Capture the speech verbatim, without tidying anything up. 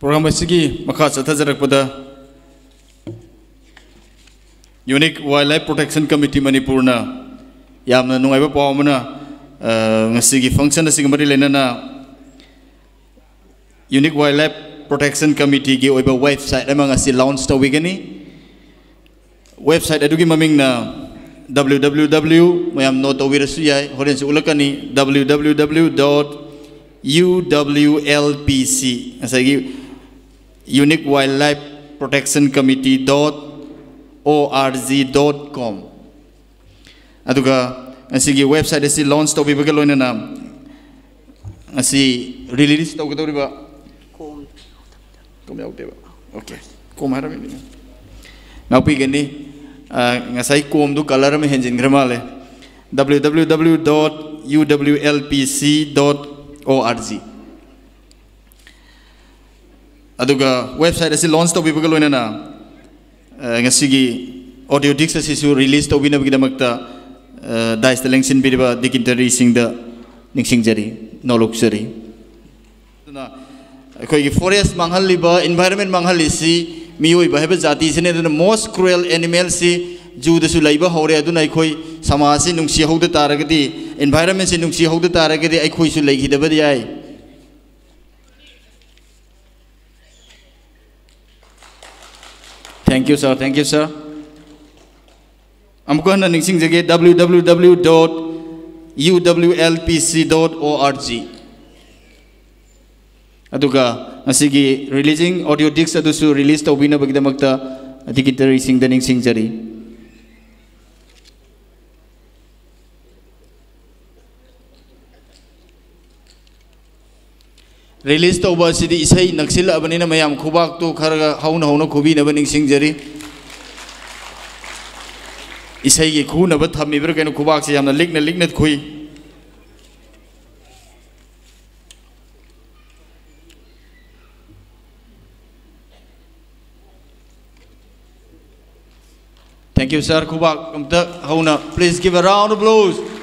Programme ꯑꯁꯤꯒꯤ ꯃꯈꯥ ꯆꯠꯊꯖꯔꯛꯄꯗ, Unique Wildlife Protection Committee ꯃꯅꯤꯄꯨꯔꯅ ꯌꯥꯝꯅ ꯅꯨꯡꯉꯥꯏꯕ ꯄꯥꯎ ꯑꯃꯅ, ꯑ, ꯉꯁꯤꯒꯤ ꯐꯪꯁꯟ ꯑꯁꯤꯒ ꯃꯔꯤ ꯂꯩꯅꯅ Unique Wildlife Protection Committeeꯒꯤ ꯑꯣꯏꯕ ꯋꯦꯕꯁꯥꯏꯠ ꯑꯃ ꯉꯁꯤ ꯂꯣꯟꯆ ꯇꯧꯕꯤꯒꯅꯤ꯫ ꯋꯦꯕꯁꯥꯏꯠ ꯑꯗꯨꯒꯤ ꯃꯃꯤꯡꯅ W W W, ꯃꯌꯥꯝ ꯅꯣꯠ ꯇꯧꯕꯤꯔꯁꯨ ꯌꯥꯏ, ꯍꯣꯔꯦꯟꯁꯨ ꯎꯠꯂꯛꯀꯅꯤ, W W W dot U W L P C, ꯉꯁꯥꯏꯒꯤ Unique Wildlife Protection Committee dot O R G dot com꯫ ꯑꯗꯨꯒ ꯉꯁꯤꯒꯤ ꯋꯦꯕꯁꯥꯏꯠ ꯑꯁꯤ ꯂꯣꯟꯆ ꯇꯧꯕꯤꯕꯒ ꯂꯣꯏꯅꯅ ꯉꯁꯤ ꯔꯤꯂꯤꯁ ꯇꯧꯒꯗꯧꯔꯤꯕ, ꯀꯣꯝ ꯌꯥꯎꯗꯦꯕ꯫ ꯑꯣꯀꯦ, ꯀꯣꯝ ꯍꯥꯏꯔꯝꯃꯤꯅꯦ꯫ ꯉꯥꯛꯄꯤꯒꯅꯤ꯫ ꯑ, ꯉꯁꯥꯏ ꯀꯣꯝꯗꯨ ꯀꯂꯔ ꯑꯃ ꯍꯦꯟꯖꯤꯟꯈ꯭ꯔ ꯃꯥꯜꯂꯦ꯫ W W W dot U W L P C dot O R G꯫ ꯑꯗꯨꯒ ꯋꯦꯕꯁꯥꯏꯠ ꯑꯁꯤ ꯂꯣꯟꯆ ꯇꯧꯕꯤꯕꯒ ꯂꯣꯏꯅꯅ, ꯑ, ꯉꯁꯤꯒꯤ ꯑꯣꯗꯤꯑꯣ ꯗꯤꯁꯛ ꯑꯁꯤꯁꯨ ꯔꯤꯂꯤꯁ ꯇꯧꯕꯤꯅꯕꯒꯤꯗꯃꯛꯇ, ꯑ, ꯗꯥꯏꯁꯇ ꯂꯦꯡꯁꯤꯟꯕꯤꯔꯤꯕ ꯗꯤꯒꯅꯤꯇꯔꯤꯁꯤꯡꯗ ꯅꯤꯡꯁꯤꯡꯖꯔꯤ, ꯅꯣꯂꯨꯛꯆꯔꯤ꯫ ꯑꯗꯨꯅ ꯑꯩꯈꯣꯏꯒꯤ ꯐꯣꯔꯦꯁ ꯃꯥꯡꯍꯜꯂꯤꯕ, ꯏꯟꯚꯥꯏꯔꯟꯃꯦꯟ ꯃꯥꯡꯍꯜꯂꯤꯁꯤ ꯃꯤꯑꯣꯏꯕ ꯍꯥꯏꯕ ꯖꯥꯇꯤꯁꯤꯅꯤ꯫ ꯑꯗꯨꯅ most cruel animalꯁꯤ ꯖꯨꯗꯁꯨ ꯂꯩꯕ ꯍꯧꯔꯦ꯫ ꯑꯗꯨꯅ ꯑꯩꯈꯣꯏ ꯁꯃꯥꯖꯁꯤ ꯅꯨꯡꯁꯤꯍꯧꯗ ꯇꯥꯔꯒꯗꯤ, ꯏꯟꯚꯥꯏꯔꯟꯃꯦꯟꯁꯤ ꯅꯨꯡꯁꯤꯍꯧꯗ ꯇꯥꯔꯒꯗꯤ ꯑꯩꯈꯣꯏꯁꯨ ꯂꯩꯈꯤꯗꯕꯗꯤ ꯌꯥꯏ꯫ Thank you, sir. Thank you, sir. ꯑꯃꯨꯛꯀ ꯍꯟꯅ ꯅꯤꯡꯁꯤꯡꯖꯒꯦ, W W W dot U W L P C dot O R G꯫ ꯑꯗꯨꯒ ꯉꯁꯤꯒꯤ ꯔꯤꯂꯤꯖꯤꯡ ꯑꯣꯗꯤꯑꯣ ꯗꯤꯁꯛ ꯑꯗꯨꯁꯨ ꯔꯤꯂꯤꯁ ꯇꯧꯕꯤꯅꯕꯒꯤꯗꯃꯛꯇ ꯗꯤꯒꯅꯤꯇꯔꯤꯁꯤꯡꯗ ꯅꯤꯡꯁꯤꯡꯖꯔꯤ꯫ ꯔꯤꯂꯤꯁ ꯇꯧꯕ ꯑꯁꯤꯗꯤ ꯏꯁꯩ ꯅꯛꯁꯤꯜꯂꯛꯑꯕꯅꯤꯅ ꯃꯌꯥꯝ ꯈꯨꯕꯥꯛꯇꯨ ꯈꯔꯒ ꯍꯧꯅ ꯍꯧꯅ ꯈꯨꯕꯤꯅꯕ ꯅꯤꯡꯁꯤꯡꯖꯔꯤ꯫ ꯏꯁꯩꯒꯤ ꯈꯨꯅꯕ ꯊꯝꯃꯤꯕ꯭ꯔꯥ ꯀꯩꯅꯣ, ꯈꯨꯕꯥꯛꯁꯤ ꯌꯥꯝꯅ ꯂꯤꯛꯅ ꯂꯤꯛꯅ ꯈꯨꯏ꯫ Thank you, sir. ꯈꯨꯕꯥꯛ ꯑꯝꯇ ꯍꯧꯅ, please give a round of applause.